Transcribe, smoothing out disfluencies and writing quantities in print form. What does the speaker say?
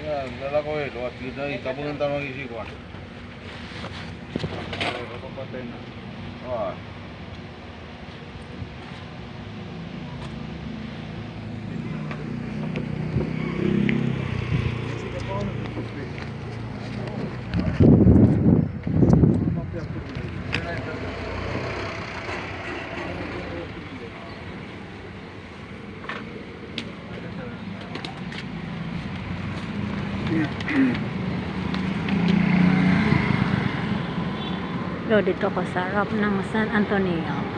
Dala ko eh, luwat gid na itabungan ta mag-isikuan. Kapapatay na. Ah. Pero dito ko sa harap ng San Antonio.